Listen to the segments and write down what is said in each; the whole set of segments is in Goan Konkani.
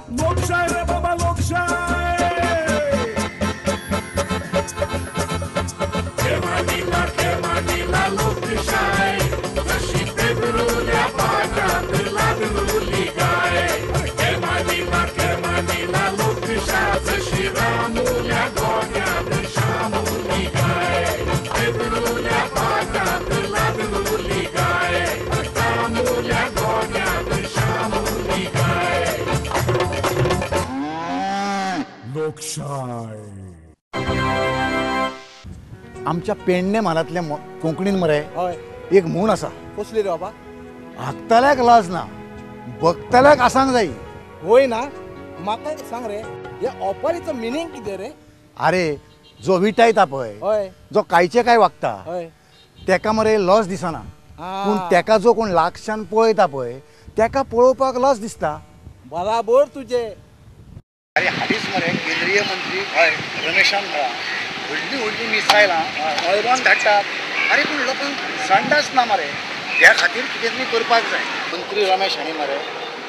लोकशाय रे बाबा लोकशाय. केमानीला केमानीला लोकशाय, जशी पेदरुल्या पाटात लागलुली गाय. केमानीला केमानीला लोकशाय, जशी रामुल्या गोट्यात शामुली गाय. पेदरुल्या पाटात लागलुली गाय, रामुल्या गोट्यात शामुली गाय. लोकशाय. आमच्या पेडणे म्हालांतल्या कोंकणीन मरे एक म्हण आसा. कसली रे बाबा? हागतल्याक लज ना, बगतल्याक आसांक जाय. होय ना, म्हाका एक सांग रे, हे ओपारीचो मिनींग कितें रे? अरे जो विटायता पळय, जो कायचे काय वागता तेका मरे लज दिसना, पूण तेका जो कोण लागच्यान पळयता पळय तेका पळोवपाक लज दिसता. बराबर तुजें. अरे हालींच मरे केंद्रीय मंत्री रमेशान म्हळां व्हडली व्हडली मिसायलां मळबान धाडटात. अरे पूण लोकांक संडास ना मरे, त्या खातीर कितें तरी करपाक जाय. मंत्री रमेश हांणी मरे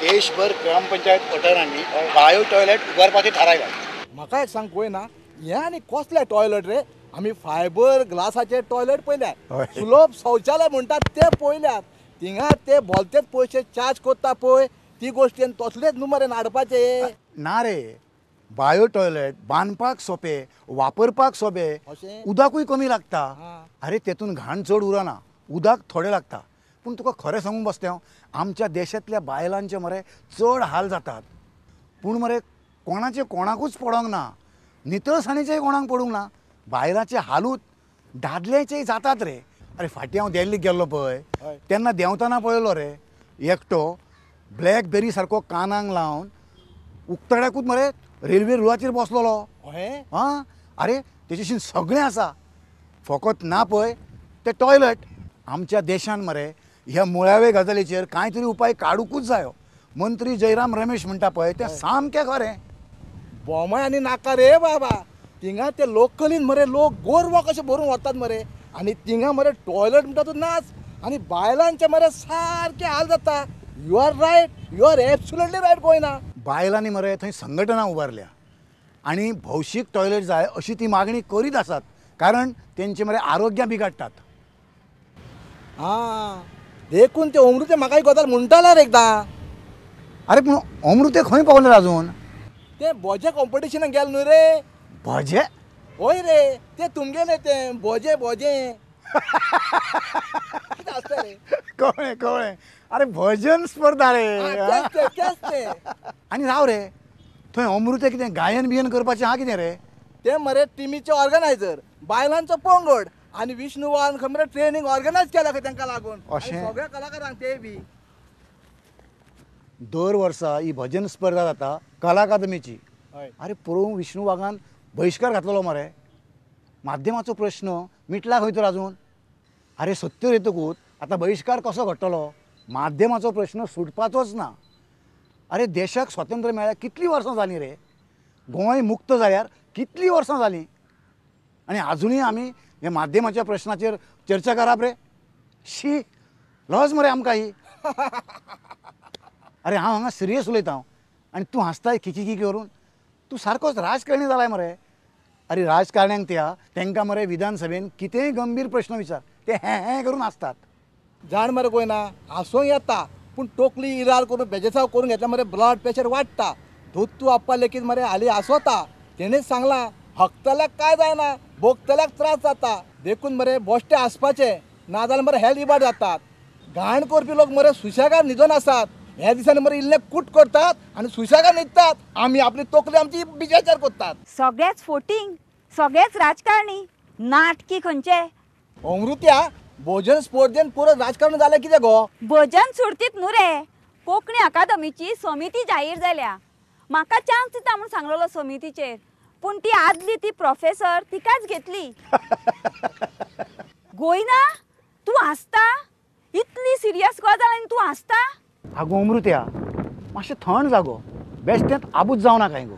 देशभर ग्रामपंचायत वाठारांनी बायो टॉयलेट उबारपाचें थारायलां. म्हाका एक सांग पळय ना, हें आनी कसलें टॉयलेट रे? आमी फायबर ग्लासाचे टॉयलेट पळयल्यात, सुलभ शौचालय म्हणटात ते पळयल्यात, थिंगा ते भलतेच पयशे चार्ज करता पळय, ती गोश्टी तसलेच न्हू मरे हाडपाचे. ना रे, बायो टॉयलेट बांदपाक सोंपें, वापरपाक सोंपें, उदकूय कमी लागता. अरे तेतून घाण चड उरना, उदक थोडें लागता. पूण तुका खरें सांगूंक बसलें हांव, आमच्या देशांतल्या बायलांचे मरे चड हाल जातात. पूण मरे कोणाचे कोणाकूच पडोंक ना, नितळसाणीचेय कोणाक पडूंक ना. बायलांचे हालूच दादल्याचेय जातात रे. अरे फाटीं हांव दिल्लीक गेल्लो पळय, तेन्ना देंवतना पळयलो रे, एकटो ब्लॅकबेरी सारको कानाक लावन उक्तड्याकूच मरे रेल्वे रुळाचेर बसलेलो. आं, अरे तेजेशीन सगळें आसा, फकत ना पळय तें टॉयलेट. आमच्या देशान मरे ह्या मुळावे गजालीचेर कांय तरी उपाय काडुंकूच जायो. मंत्री जयराम रमेश म्हणटा पळय तें सामकें खरें. बोमाय आनी नाका रे बाबा, थिंगा ते लोकलीन मरे लोक गोरवां कशे भरून व्हरतात मरे, आनी थिंगा मरे टॉयलेट म्हणटा तो नाच, आनी बायलांचे मरे सारके हाल जाता. You are right, you are absolutely right. Guyana बायलांनी मरे थंय संघटना उबारल्या आनी भौशीक टॉयलेट जाय अशी ती मागणी करीत आसात, कारण तेंचे मरे आरोग्य बिगाडटात. आं, देखून ते अमृते म्हाका एक गजाल म्हणटाले रे एकदां. अरे पूण अमृते खंय पावले अजून? ते भोजे कॉम्पिटिशनाक गेले न्हू रे. भोजे? हय रे, ते तुमगेले ते भोजे भोजे. कळ्ळें कळ्ळें. अरे भजन स्पर्धा रे. आनी राव रे, थंय अमृते कितें गायन बियन करपाचें आहा कितें रे? ते मरे टिमीचे ऑर्गनायझर, बायलांचो पंगड, आनी विष्णू वान खंय मरे ट्रेनींग ऑर्गनायज केला खंय तांकां लागून सगळ्या कलाकारांक. ते बी दर वर्सा ही भजन स्पर्धा जाता कला अकादमीची. अरे पळोवंक विष्णू वाघान बहिश्कार घातलेलो मरे. माध्यमाचो प्रश्न मिटला खंय तर अजून? अरे सत्तेर येतकूच आतां बहिश्कार कसो घडटलो? माध्यमाचो प्रश्न सुटपाचोच ना. अरे देशाक स्वातंत्र्य मेळ्ळ्यार कितलीं वर्सां जालीं रे? गोंय मुक्त जाल्यार कितलीं वर्सां जालीं, आनी आजुनूय आमी ह्या माध्यमाच्या प्रश्नाचेर चर्चा करप रे? शी, लज मरे आमकां ही. अरे हांव हांगा सिरियस उलयता आनी तूं हांसताय खिकी खिकी करून. तूं सारकोच राजकारणी जालाय मरे. अरे राजकारण्यांक त्या तांकां मरे विधानसभेन कितेंय गंभीर प्रश्न विचार, ते हें हें करून आसतात. जाण मरे गोयना, हांसूंक येता पूण टोकली इरार करून बेजेसाव करून घेतल्या मरे ब्लड प्रेशर वाडटा. दत्तू आप्पा लेगीत मरे हालीं हांसोता, तेणेच सांगलां हकतल्याक काय जायना, भोगतल्याक त्रास जाता. देखून मरे बोश्टे हांसपाचे, नाजाल्यार मरे हेल्थ इबाड जातात. घाण करपी लोक मरे सुशेगाद न्हिदोन आसात. ह्या दिसांनी मरे इल्ले कूट करतात आनी सुशेगाद न्हिदतात. आमी आपली तकली आमची बिजाचार करतात. सगळेच फोटींग, सगळेच राजकारणी, नाटकी खंयचे. अमृत्या, भोजन स्पर्धेन पुरो राजकारण जालें कितें गो? भजन सुरतीत न्हू रे, कोंकणी अकादमीची समिती जाहीर जाल्या. म्हाका चान्स दिता म्हूण सांगलेलो समितीचेर, पूण ती आदली ती प्रोफेसर तिकाच घेतली. गोयना तूं हांसता? इतली सिरियस गजाल आनी तूं हांसता? आगो अमृत्या, मातशें थंड जागो, बेश्टेंत आबूज जावं नाकाय गो.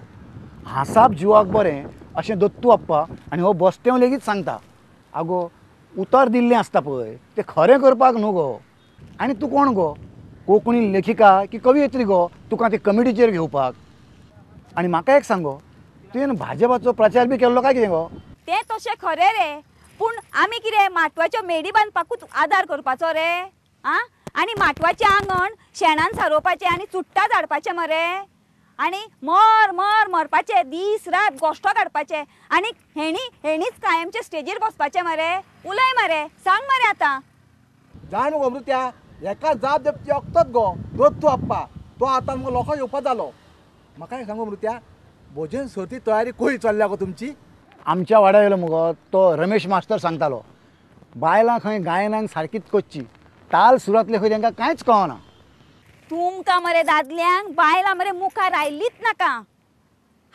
हांसप जिवाक बरें अशें दत्तू आप्पा आनी हो बस्तेंव लेगीत सांगता. आगो उतर दिल्लें आसता पळय तें खरें करपाक न्हू गो. आनी तूं कोण गो, कोंकणी लेखिका की कवयित्री गो तुका ते कमिटीचेर घेवपाक? आनी म्हाका एक सांग गो, तुवें भाजपाचो प्रचार बी केल्लो काय कितें गो? तें तशें खरें रे, पूण आमी कितें माटवाच्यो मेडी बांदपाकूच आदार करपाचो रे? आं, आनी माटवाचें आंगण शेणान सारोवपाचें आनी चुट्टां झाडपाचें मरे, आनी मर मर मरपाचें, दीस रात गोश्टो काडपाचें, आनी हेणी हेणीच कायमचे स्टेजीर बसपाचें मरे. उलय मरे, सांग मरे आतां. जाण मुगो अमृत्या, हेका जाप दिवप अक्तच गो दत्तू आप्पा, तो आतां मुगो लोकांक येवपा जालो. म्हाका एक सांगो अमृत्या, भोजन सर्ती तयारी खंय चल्ल्या गो तुमची? आमच्या वाड्या येयलो मुगो तो रमेश मास्तर सांगतालो, बायलां खंय गायनांक सारकीच करची, ताल सुरांतले खंय तांकां कांयच कळना. तुमकां मरे दादल्यांक बायलां मरे मुखार आयलीच नाका.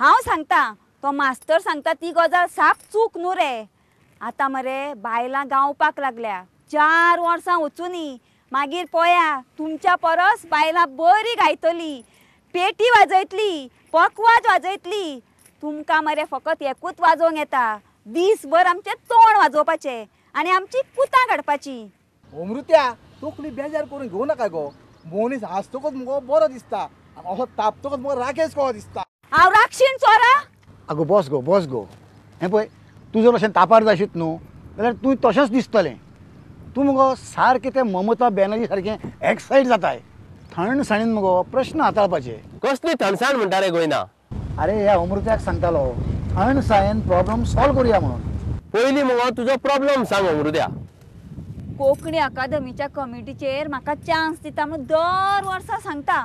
हांव सांगता, तो मास्तर सांगता ती गजाल साप चूक न्हू रे. आतां मरे बायलां गावपाक लागल्या, 4 वर्सां वचुनी, मागीर पळया तुमच्या परस बायलां बरी गायतली, पेटी वाजयतली, पकवाज वाजयतली. तुमकां मरे फकत एकूच वाजोवंक येता, दीसभर आमचें तोंड वाजोवपाचें आनी आमची कुतां काडपाची. अमृत्या, तकली बेजार करून घेवं नाका गो. मनीस हांसतकच मुगो बरो दिसता, असो तापतकच मुगो राकेश कसो दिसता. हांव राक्षीण चोरा? आगो बस गो, बस गो. हें पळय, तूं जर अशें तापार जायशीत न्हू जाल्यार तूं तशेंच दिसतलें. तूं मुगो सारकें तें ममता बॅनर्जी सारकें एक्सायट जाताय. थंडसाणीन मुगो प्रश्न हाताळपाचे. कसली थंडसाण म्हणटा रे गोयना? अरे ह्या अमृत्याक सांगतालो थंडसाणेन प्रॉब्लम सॉल्व करुया म्हणून. पयलीं मुगो तुजो प्रॉब्लम सांग अमृत्या. कोंकणी अकादमीच्या कमिटीचेर म्हाका चान्स दिता म्हणून दर वर्सा सांगता,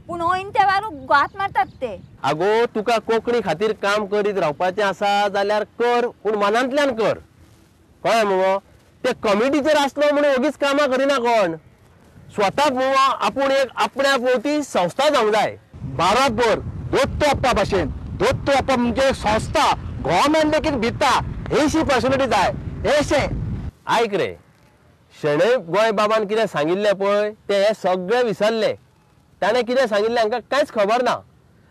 पूण ऐन त्या वेळार घात मारतात ते. आगो तुका कोंकणी खातीर काम करीत रावपाचें आसा जाल्यार कर, पूण मनांतल्यान कर. कळ्ळें मुगो? ते कमिटीचेर आसलो म्हणून ओगीच कामां करिना कोण. स्वताक मुगो आपूण एक आपण्या भोंवती संस्था जावंक जाय. बराबर दत्तू आप्पा भाशेन. दत्तू आप्पा म्हणजे संस्था, गव्हर्मेंट लेगीत भिता अशी पर्सनॅलिटी जाय. अशें आयक रे, शणै गोंय बाबान कितें सांगिल्लें पळय ते हे सगळे विसरले. ताणें कितें सांगिल्लें हांकां कांयच खबर ना.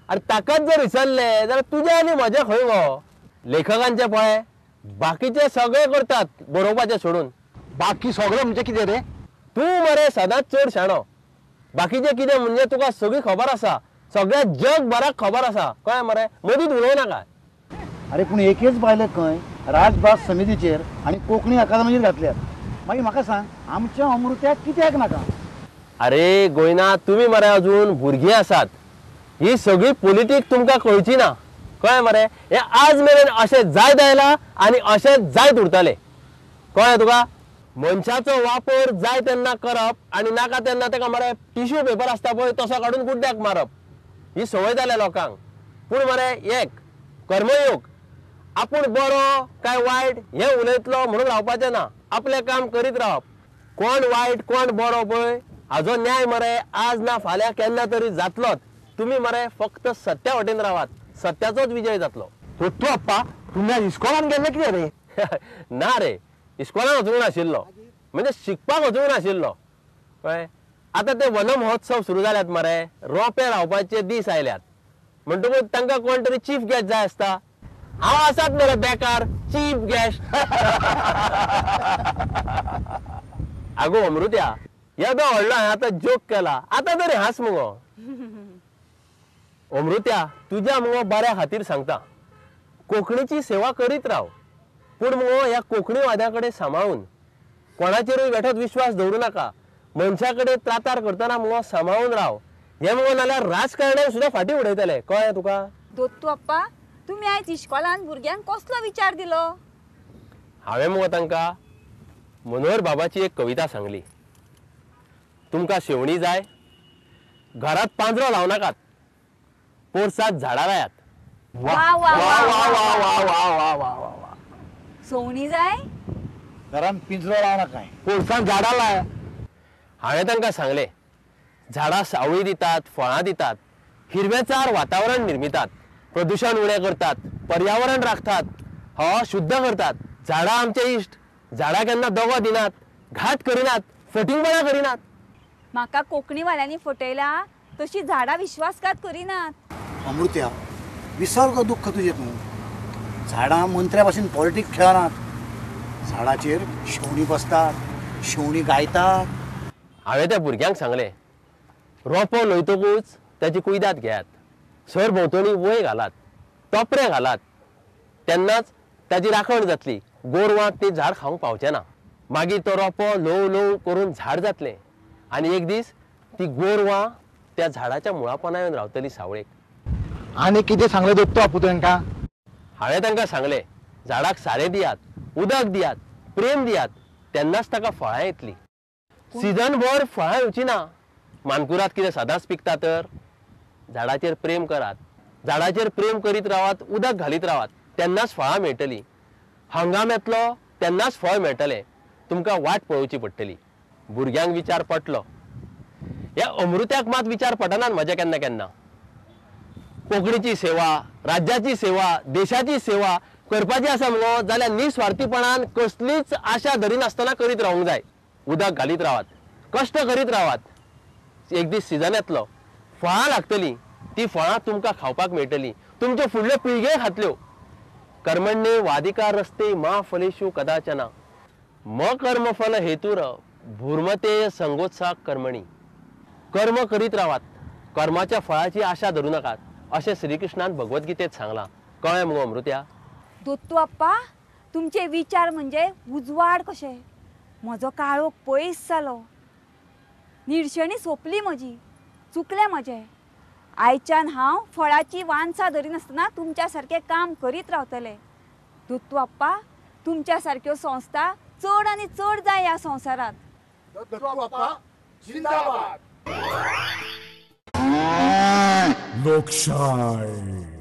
आनी ताकाच जर विसरले जाल्यार तुजें आनी म्हजें खंय गो? लेखकांचें पळय, बाकीचे सगळे करतात बरोवपाचें सोडून. बाकी सगळें म्हणजे कितें रे? तूं मरे सदांच चड शाणो. बाकीचें कितें म्हणजे तुका सगळी खबर आसा, सगळ्या जगभराक खबर आसा. कळ्ळें मरे? मदींच उलोवं नाका. अरे पूण एकेच बायलेक खंय राजभास समितीचेर आनी कोंकणी अकादमीचेर घातल्यात. मागीर म्हाका सांग, आमच्या अमृत्याक कित्याक नाका? अरे गोयना, तुमी मरे अजून भुरगीं आसात, ही सगळी पॉलिटीक तुमकां कळची ना. कळ्ळें मरे? हे आज मेरेन अशें जायत आयलां आनी अशें जायत उरतलें. कळ्ळें तुका? मनशाचो वापर जाय तेन्ना करप आनी नाका तेन्ना ताका मरे टिश्यू पेपर आसता पळय तसो काडून गुड्ड्याक मारप, ही संवय जाल्या लोकांक. पूण मरे एक कर्मयोग, आपूण बरो काय वायट हें उलयतलो म्हणून रावपाचें ना, आपलें काम करीत रावप. कोण वायट कोण बरो पळय हाजो न्याय मरे आज ना फाल्यां केन्ना तरी जातलोच. तुमी मरे फक्त सत्या वटेन रावात, सत्याचोच विजय जातलो. दत्तू आप्पा, तुमी आज इस्कॉलान गेल्ले कितें रे? ना रे, इस्कॉलान वचूंक नाशिल्लो, म्हणजे शिकपाक वचूंक नाशिल्लो. कळ्ळें? आतां ते वन महोत्सव सुरू जाल्यात मरे, रोंपे रावपाचे दीस आयल्यात, म्हणटकूच तांकां कोण तरी चीफ गेस्ट जाय आसता. हांव आसात मरे बेकार चीफ गेस्ट. आगो अमृत्या, येदो व्हडलो हांवें आतां जोक केला, आतां तरी हांस मुगो. अमृत्या, तुज्या मुगो बऱ्या खातीर सांगता, कोंकणीची सेवा करीत राव, पूण मुगो ह्या कोंकणीवाद्या कडेन सांबाळून, कोणाचेरूय बेठोच विश्वास दवरूं नाका. मनशा कडेन त्रातार करतना मुगो सांबाळून राव. हें मुगो नाल्यार राजकारण्याक सुद्दां फाटीं उडयतले. कळ्ळें तुका? दत्तू आप्पा, तुमी आयज इश्कोलान भुरग्यांक कसलो विचार दिलो? हांवें मुगो तांकां मनोहर बाबाची एक कविता सांगली. तुमकां शेवणी जाय, घरांत पांजरो लावं नाकात, पोरसांत झाडां लायात. वा वा वा वा वा वा वा वा. सोवणी जाय, घरांत पिंजरो लावं नाका, पोरसांत झाडां लाय. हांवें तांकां सांगलें, झाडां सावळी दितात, फळां दितात, हिरवेचार वातावरण निर्मितात, प्रदुशण उणें करतात, पर्यावरण राखतात, हवा शुद्ध करतात. झाडां आमचे इश्ट, झाडां केन्ना दगो दिनात, घात करिनात, फटींगपणां करिनात. म्हाका कोंकणीवाल्यांनी फटयला तशी झाडां विश्वासघात करिनात. अमृत्या, विसर गो दुख्ख तुजें तूं. झाडां मंत्र्या भाशेन पॉलिटिक्स खेळनात, झाडाचेर शेवणीं बसतात, शेवणीं गायतात. हांवें त्या भुरग्यांक सांगलें, रोंपो लयतकूच ताची कुयदाद घेयात, सरभोंवतणी वंय घालात, टोपरे घालात, तेन्नाच ताजी राखण जातली. गोरवां ती झाड खावंक पावचें ना. मागीर तो रोपो ल्हव ल्हव करून झाड जातलें आनी एक दीस ती गोरवां त्या झाडाच्या मुळापणा येवन रावतली सावळेक. आनी कितें सांगलें दत्तू आपू तांकां? हांवें तांकां सांगलें, झाडाक सारें दियात, उदक दियात, प्रेम दियात, तेन्नाच ताका फळां येतली. सिजन भर फळां येवची ना. मानकुरात कितें सदांच पिकता तर? झाडाचेर प्रेम करात, झाडाचेर प्रेम करीत रावात, उदक घालीत रावात, तेन्नाच फळां मेळटली. हंगाम येतलो तेन्नाच फळ मेळटलें. तुमकां वाट पळोवची पडटली. भुरग्यांक विचार पडलो. ह्या अमृत्याक मात विचार पडनात म्हज्या केन्ना केन्ना. कोंकणीची सेवा, राज्याची सेवा, देशाची सेवा करपाची आसा मुगो जाल्यार निस्वार्थीपणान कसलीच आशा धरिनासतना करीत रावंक जाय. उदक घालीत रावात, कश्ट करीत रावात, एक दीस सिजन येतलो, फळां लागतलीं, ती फळां तुमकां खावपाक मेळटलीं, तुमच्यो फुडल्यो पिळगे खातल्यो. कर्मण्ये वादिका रस्ते मा फलेशु कदाचना म कर्मफल हेतूर भुर्मतेय संगोत्सा कर्मणी. कर्म करीत रावात, कर्माच्या फळाची आशा धरू नाकात, अशें श्रीकृष्णान भगवद्गीतेत सांगलां. कळ्ळें मुगो अमृत्या? दत्तू आप्पा, तुमचे विचार म्हणजे उजवाड कशे. म्हजो काळोख पयस जालो, निर्शेणी सोंपली म्हजी, चुकलें म्हजें. आयच्यान हांव फळाची वान्सा धरिनासतना तुमच्या सारकें काम करीत रावतलें. दत्तू आप्पा, तुमच्या सारक्यो संस्था चड आनी चड जाय ह्या संवसारांत. दत्तू आप्पा जिंदाबाद. लोकशाय.